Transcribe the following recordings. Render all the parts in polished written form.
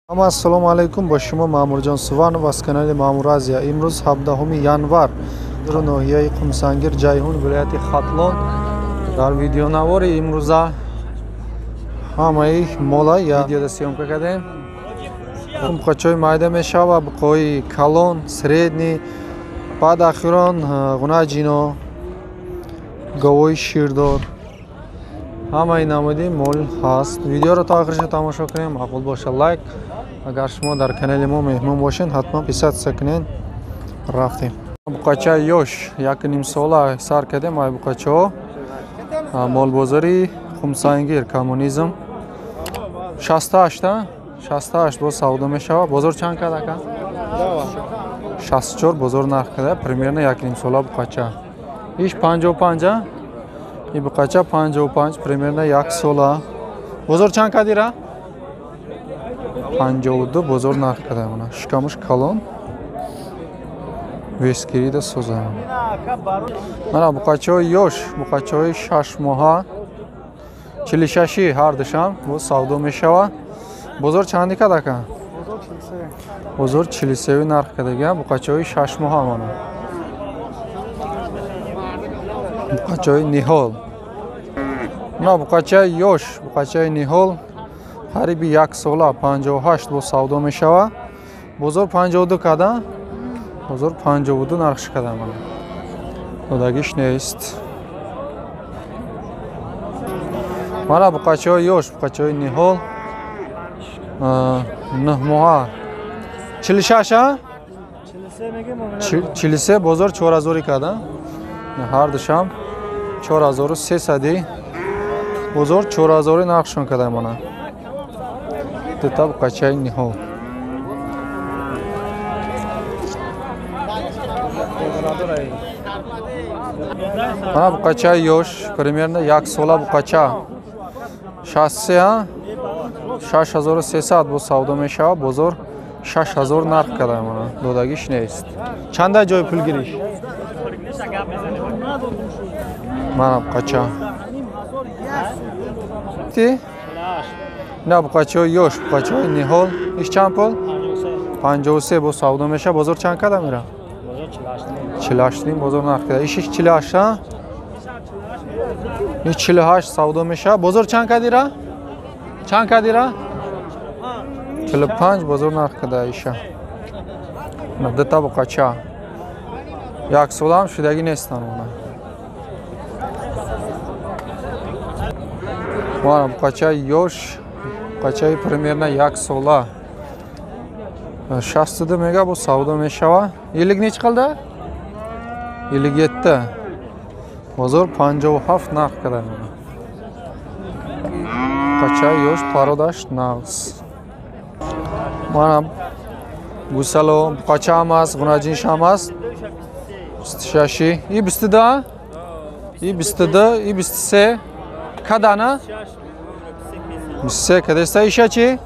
Ассалому алайкум, бо шумо Маъмурҷон Суванов аз канали Маъмур Азия. Имрӯз 17 январ, ноҳияи Қумсангир, Ҷайҳун, вилояти Хатлон. Дар видеонавори имрӯза ҳамаи мола видеода съёмка кардем. Буқачои майда мешава, буқои калон, средний, баъд ахирон ғунаҷино, говои ширдор, ҳамаи намуди мол ҳаст. Видеоро то охирша тамошо кунем, маъқул боша лайк. Агар шумо дар канали мо меҳмон бошед, ҳатман подписаться кунед. Рафтем. Буқачаи ёш 1,5 сола сар кардем. Ай буқачаҳо молбозори Қумсангир, Коммунизм, 68 68 боз савдо мешава. Бозор чанд кард ака? 64 бозор нарх карда, примерно 1,5 сола буқача. Иш 55, и буқача 55, примерно 1 сола. Бозор чанд кардира? 52 бозор нарх карда. Шикамуш калон, вескирида соза. Мана буқачаҳои ёш, буқачаҳои 6 моҳа, 46 ҳар душам боз савдо мешава. Бозор чанди кард ака? Бозор 43 нарх кардага, буқачаҳои 6 моҳа. Мана буқачаҳои ниҳол, мана буқачаи ёш, буқачаи ниҳол қариби 1 сола, 58 боз савдо мешава. Бозор 52 када, бозор 52 нархш када. Мана додагиш нест. Мана буқачаҳои ёш, буқачаҳои ниҳол 9 моҳа, 46, 43 бозор 4000 када. Ҳар душам 4300, бозор 4000 нархшон када. Мана дута буқачаи ниҳол. Мана буқачаи ёш, примерно 1 сола буқача, 63, 6300 боз савдо мешава. Бозор 6000 нарх када. Мана додагиш нест. Чанда ҷои пулгириш? Мана буқача. Ти? На буқачаҳои ёш, буқачаҳои ниҳол. Иш чанд пул? 53 боз савдо мешава. Бозор чанд када мера? 48 бозор нарх када. Иш 48, иш 48 савдо мешава. Бозор чанд кадира? Чанд кадира? 45 бозор нарх када иша. На дута буқача. 1 солаам шудагӣ нестанд. Мана буқачаи ёш, буқачаи примерно 1 сола, 62 мега боз савдо мешава. Елик нечи қилди? 57. Бозор 57 нарх када. Буқачаи ёш, пародаш нағз. Мана гусало, буқача ҳам аст, ғунаҷинш ҳам аст. 26, и 22, и 22, и 23 кадана? 23 кадаста. Иша чи?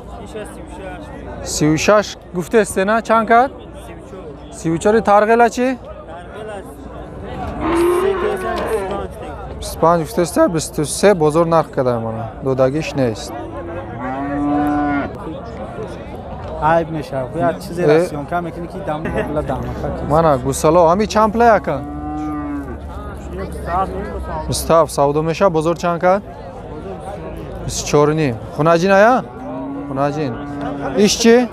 36 гуфтестена, чанд кард? 34. Тарғела чи? 25 гуфтеста, 23 бозор нарх када. Мана додагиш нест. Айб мешава. Як чизе съёмка мекунӣ ки дам била дамака. Мана гусало, ҳами чанд пулай ака? 27 савдо мешава. Бозор чанд кард? 24,5. Хунаҷин ая? Хунаҷин. Иш чи?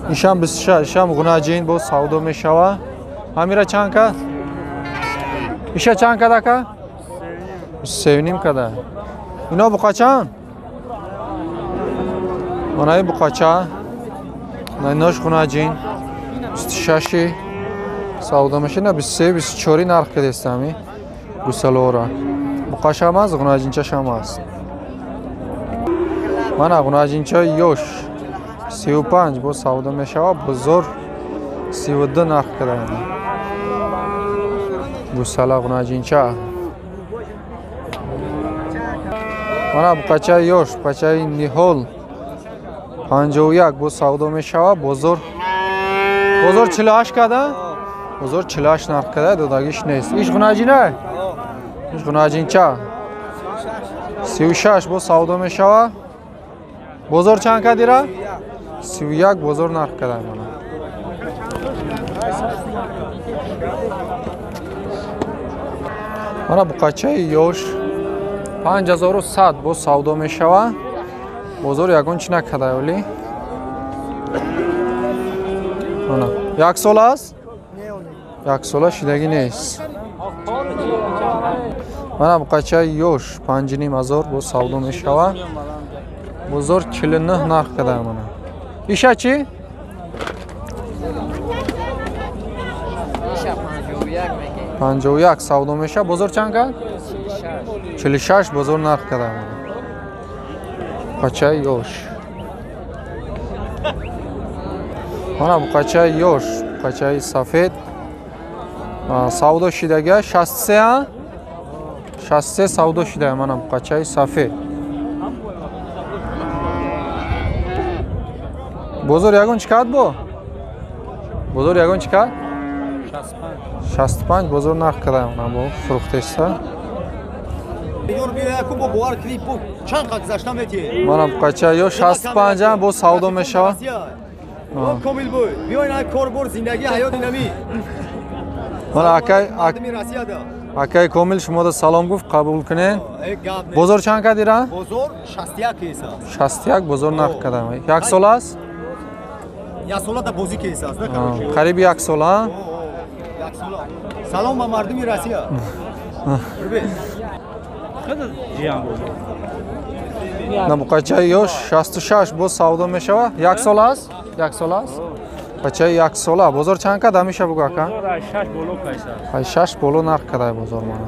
Ишам 26, ишам ғунаҷин боз савдо мешава. Ҳамира чанд кард? Иша чанд кард ака? 23,5 када. Ино буқачанд? Манаи буқача, инош хунаҷин, 26 савдо мешава. На 23, 24 нарх кадеста ҳами гусалора. Буқашам аст, ғунаҷинчашам аст. Мана ғунаҷинчаи ёш 35 боз савдо мешава. Бозор 32 нарх када. Гусала ғунаҷинча. Мана буқачаи ёш, буқачаи ниҳол 51 боз савдо мешава. Бозор 48 када? Бозор 48 нарх када, додагиш нест. Иш ғунаҷина? Иш ғунаҷинча 36 боз савдо мешава. Бозор чанд кадира? 31 бозор нарх кадай мана. Мана буқачаи ёш 5100 боз савдо мешава. Бозор ягон чи накадай оли. Мана як сол аст? Як сола шидагӣ нест. Мана буқачаи ёш 5500 боз савдо мешава. Бозор 49 нарх кадай мана. Иша чи? Иша 51 мегӣ. 51 савдо меша. Бозор чанд кард? 46 бозор нарх кадай мана. Буқачаи ёш. Мана буқачаи ёш, буқачаи сафед. Савдо шидага 63 а? 63 савдо шидага мана буқачаи сафед. Бозор ягон чӣ кард бо? Бозор ягон чӣ кард? 65 бозор нарх кадай мана бо фурӯхтеста. Мана буқача ё 65 ам боз савдо мешавад. Комил буй. Биёин ай кор бор зиндагӣ ҳаёти намӣ. Мана акай Комил шумода салом гуфт, қабул кунед. Бозор чанд кард ира? Бозор 61 кеса. 61 бозор нарх кадай. Як сол аст? Як сола да бозӣ кеса аст, на короче. Қариби як сола? Як сола. Салом ба мардуми Россия. На буқачаи ёш 66 боз савдо мешавад. Як сол аст? Як сол аст? Бачаи як сола. Бозор чанд кард ҳамеша бугӯ ака? Бозор 6 боло кайса. 6 боло нарх кадай бозор мана.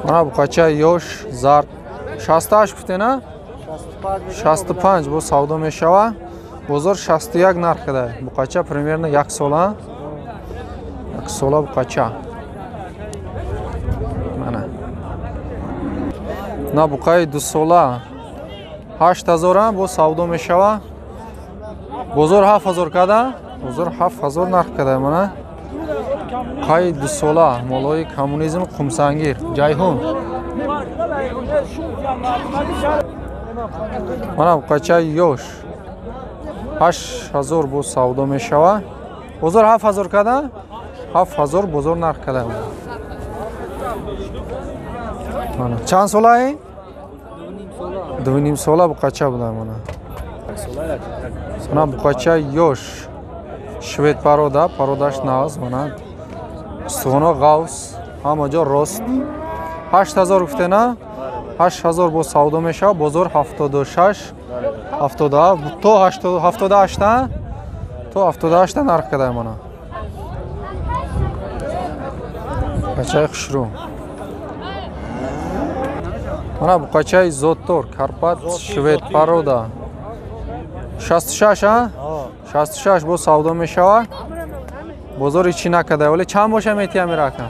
Мана буқачаи ёш зард 68 гуфте на? 65 боз савдо мешавад. Бозор 61 нарх кадай. Буқача примерно як сола. Як сола буқача. Мана. На буқаи ду сола 8000 боз савдо мешавад. Бозор 7000 када? Бозор 7000 нарх када мана. Қай ду сола молои коммунизм Қумсангир Ҷайҳун. Мана буқачаи ёш 8000 боз савдо мешавад. Бозор 7000 када? 7000 бозор нарх када. Мана чанд солаи? 2.5 сола буқача буда мана. Мана буқача ёш швед парода, пародаш нағз мана. Устухоно ғавс, ҳама ҷо рост. 8000 гуфте на? 8000 боз савдо мешавад, бозор 76, 77 то 78 то 78 нарх кадай мана. Бачаи хушрӯ. Мана буқачаи зоттор, Карпат швед парода. 66 а? 66 боз савдо мешавад. Бозори чӣ накарда, вале чанд боша метиҳам ира ака?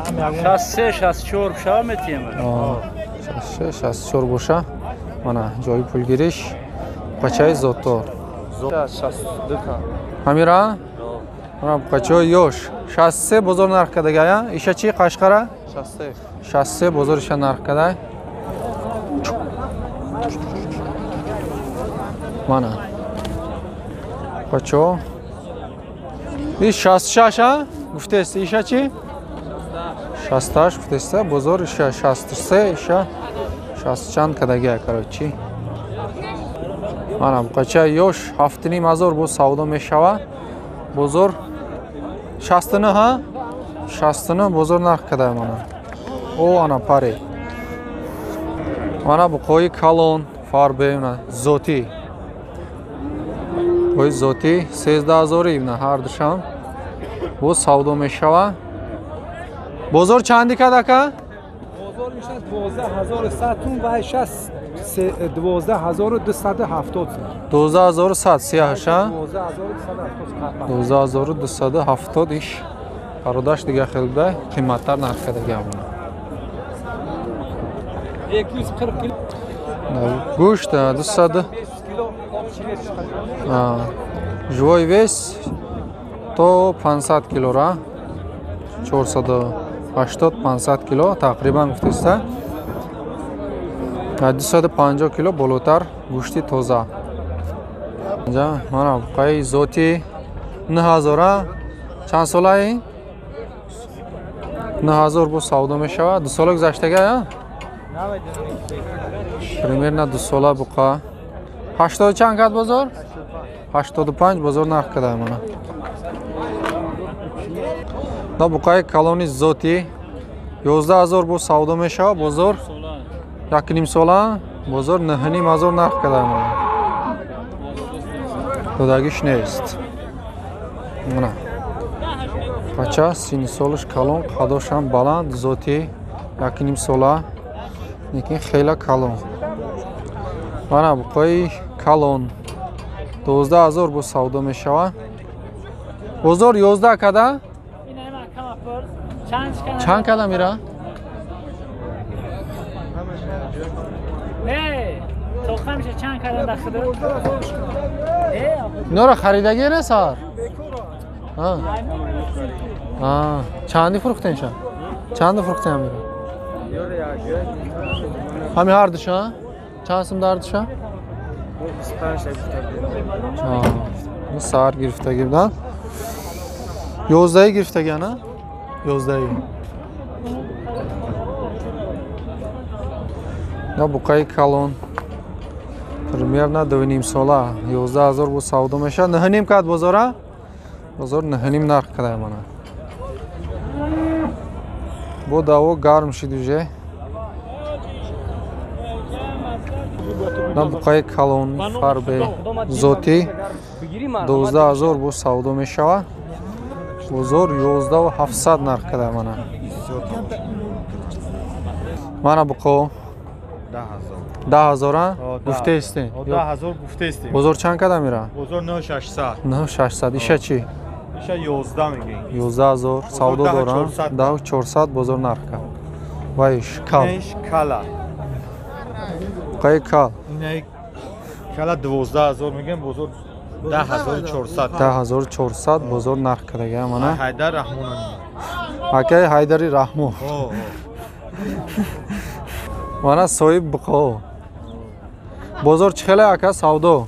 63 64 боша метиҳам. 63 64 боша. Мана ҷои пулгириш буқачаи зоттор. 62 та. Ҳамира? Мана буқачаи ёш 63 бозор нарх кардагая. Иша чӣ Қашқара? 63. 63 бозор иша нарх кардай. Мана. Бачо. Иш 66 а? Гуфтест, иша чӣ? 68 гуфтест, бозор иша 63, иша 60 чанд кадагия, короче. Мана буқача ёш 7500 боз савдо мешава. Бозор 69 ҳа? 69 бозор нарх кадай мана. О ана паре. Мана буқои калон фарбе мана зотӣ. Ой зотӣ 13000 ивна ҳар душам боз савдо мешава. Бозор чанди кад ака? Бозор мешавад 12100 тум ва 12270. 12100 сияҳша? 12270. 12270 иш. Пародаш дига хел буда, қиматтар нарх кадага мана. 240 кило. Гӯшт 200 живой вес то 500 кило ра 480 500 кило тақрибан гуфтеста. 250 кило болотар гӯшти тоза. Мана буқаи зоти 9000. Чанд солаи? 9000 бо савдо мешавад. 2 сола гузаштага? Примерно 2 сола буқа. 80 чанд кад бозор? 85 бозор нарх када мана. Да буқаи калони зоти 11000 бо савдо мешавад. Бозор 1.5 сола, бозор 9.5 нарх када мана. Додагиш нест. Мана. Бача сини солаш калон, қадошам баланд, зоти 1.5 сола, лекин хела калон. Мана буқаи калон 12000 бо савдо мешавад. Бозор 11 када? Чанд када мира? Инора харидагӣ не сар? Чанди фурӯхтен ша? Чанди фурӯхтен амира? Ҳами ҳар душа? Чанд сум дар душа? Сар гирифтагӣ будан. 11 гирифтагӣ ана? 11. На буқаи калон. Примерно 2.5 сола. 11000 бо савдо мешавад. 9.5 кад бозора? Бозор 9.5 нарх када мана. Бо даво гарм шид уже. На буқаи калон фарбе зоти 12000 бо савдо мешавад. Бозор 11700 нарх када мана. Мана буқо 10000 гуфтаистем. 10000 гуфтаистем. Бозор чанд када мира? Бозор 9600. 9600. Иша чи? Иша 11 мегӯем. 11000 савдо дорам. 10400 бозор нарх кад. Ва иш кал. Иш кала. Қай кал? Ина кала 12000 мегӯем, бозор 10400. 10400 бозор нарх кадага мана. Ҳайдар Раҳмон. Акай Ҳайдари Раҳмон. Мана соҳиб буқо. Бозор чӣ хеле ака савдо?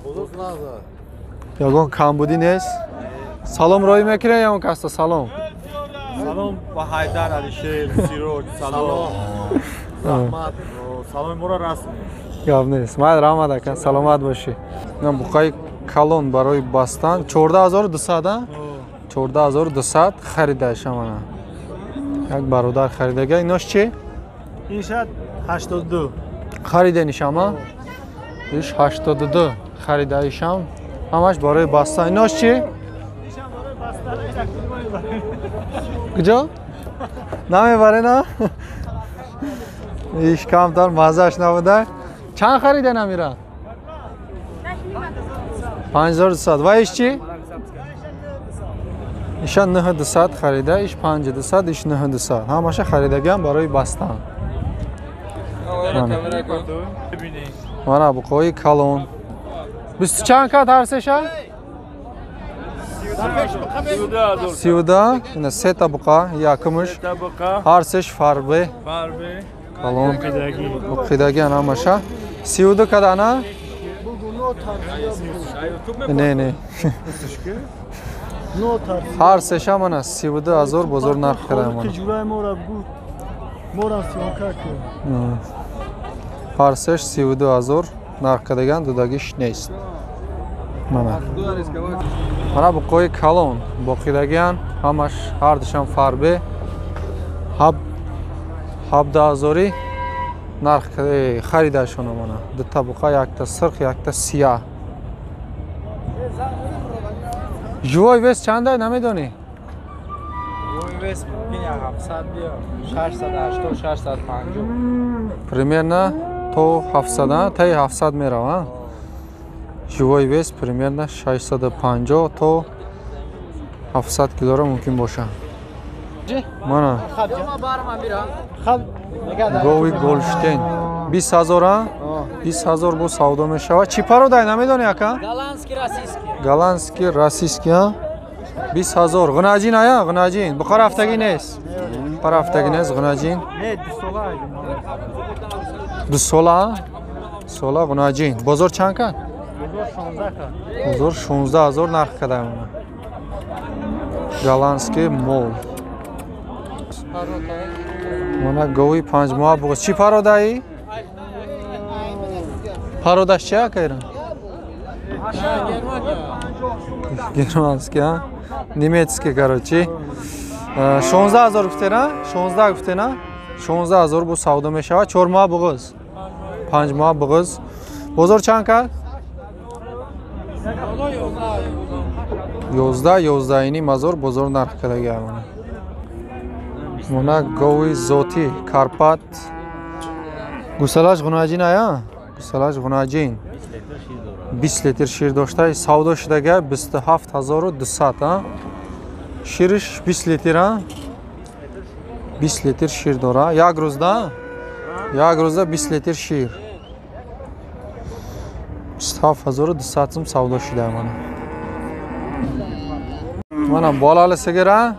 Ягон камбудӣ нест? Салом роҳӣ мекунед ягон касда салом? Салом ба Ҳайдар Алишер, Сироҷ, салом. Раҳмат. Саломи моро расм. Гап нест. Майли раҳмат ака, саломат бошӣ. Ина буқаи калон барои бастан 14200, 14200 харидаша мана. Як бародар харидага. Инош чӣ? Ин шад 82. Хариденишама? Иш 82 харидаишам. Ҳамаш барои бастан. Инош чӣ? Куҷо? Намебаре на? Иш камтар маззаш набуда. Чанд харида намира? 5200. Ва иш чӣ? Иша 9200 харида, иш 5200, иш 9200. Ҳамаша харидагиам барои бастан. Мана буқои калон. 20 чанд кад ҳар сеша? 32. Ина сета буқа, якумш. Ҳар сеш фарбе. Калон. Оқидагиан ҳамаша. 32 кад ана? Не, не. Ҳар сеша мана 32000 бозор нарх када мана. Ҳар сеш 32000 нарх кардаган, додагиш нест. Мана. Мана буқои калон боқидагиан, ҳамаш ҳар душам фарбе. 17000 нарх харидашона мана. Дута буқа, якта сирх, якта сияҳ. Живой вес чанда намедонӣ? Живой вес мумкин 700 биё, 680, 650. Примерно то 700, таи 700 мерава. Живой вес примерно 650 то 700 килора мумкин боша. Мана. Гови Голштейн 20000, 20000 бо савдо мешавад. Чӣ пародай намедонӣ ака? Голландский, российский. Голландский, российский, а? 20000. Ғунаҷин ая, ғунаҷин. Буқа рафтагӣ нест. Буқа рафтагӣ нест, ғунаҷин. Не, 2 сола. 2 сола? Гусола ғунаҷин. Бозор чанд кард? Бозор 16 ҳазор нарх карда мона. Голландский мол. Мона гови 5 моҳ буғ. Чӣ пародаи? Пародаш чи акайра? Германский, а? Немецкий, короче. 16 ҳазор гуфтена? 16 гуфтена? 16 ҳазор бу савдо мешавад. 4 моҳ буғыз. 5 моҳ буғыз. Бозор чанд кард? 11 11 ҳазор бозор нарх кардагӣ мона. Мона гови зоти Карпат. Гусалаш ғунаҷин ая? Гусалаш ғунаҷин. 20 литр шир дошта, савдо шудага 27200, а? Шириш 20 литр, а? 20 литр шир дора. Як рӯзда? Як рӯзда 20 литр шир. 27200 сум савдо шуда мана. Mana bolali sigir, a?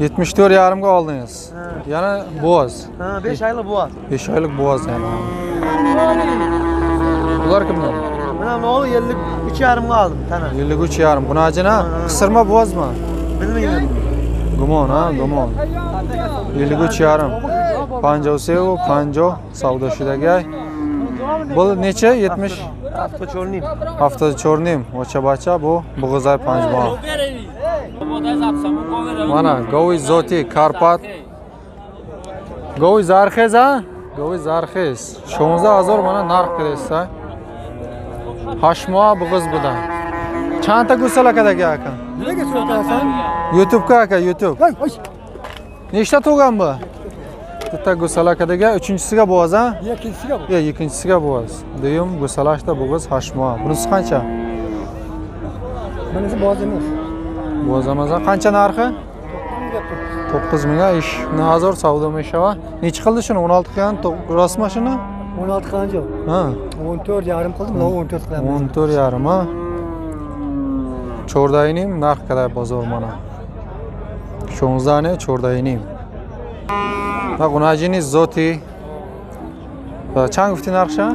74,5 ga oldingiz. Yana bo'z. Ha, 5 oylik bo'z. 5 oylik bo'z yana. Bular kimdan? Mana bu 53,5 ga oldim tana. 53,5. Bunajin, ha? Qisirma bo'zmi? Bilmayman. Gumon, ha, gumon. 53,5. 53 u 50 savdo shudagi. Bu necha? 70 74,5. 74,5. Ocha-bacha bu bo'g'izay 5 moh. Mana govi zoti Karpat. Govi zarxez, ha? Govi zarxez. 16 ҳазор mana narx kirsa. 8 moh bo'g'iz budan. Чандта гусала кадаги ака? Nimaga so'raysan? YouTube'ga aka, YouTube. Nechta tug'an bu? Bitta gusala kadaga, uchinchisiga bo'g'az, ha? Ikkinchisiga bu. Yo'q, ikkinchisiga bo'g'az. Duyum gusalashda bo'g'iz 8 moh. Bunisi qancha? Bunisi bo'g'az emas. Bo'g'az emas. Qancha narxi? 9 mingga ish 9000 savdo meshava. Necha qildi shuni? 16 qilgan, rostmi shuni? 16 qilgan yo'q. Ha. 14,5 qildim, 14 qilaman. 14,5, ha. 14,5 narx kadar bozor mana. 16 ne 14,5. Va g'unajini zoti. Чанд гуфти нархша?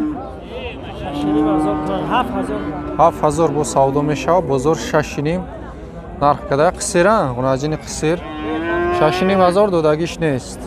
7000 бо савдо мешава, бозор 6,5 нарх када. Қисир, а? Ғунаҷини қисир. 6,5 ҳазор додагиш нест.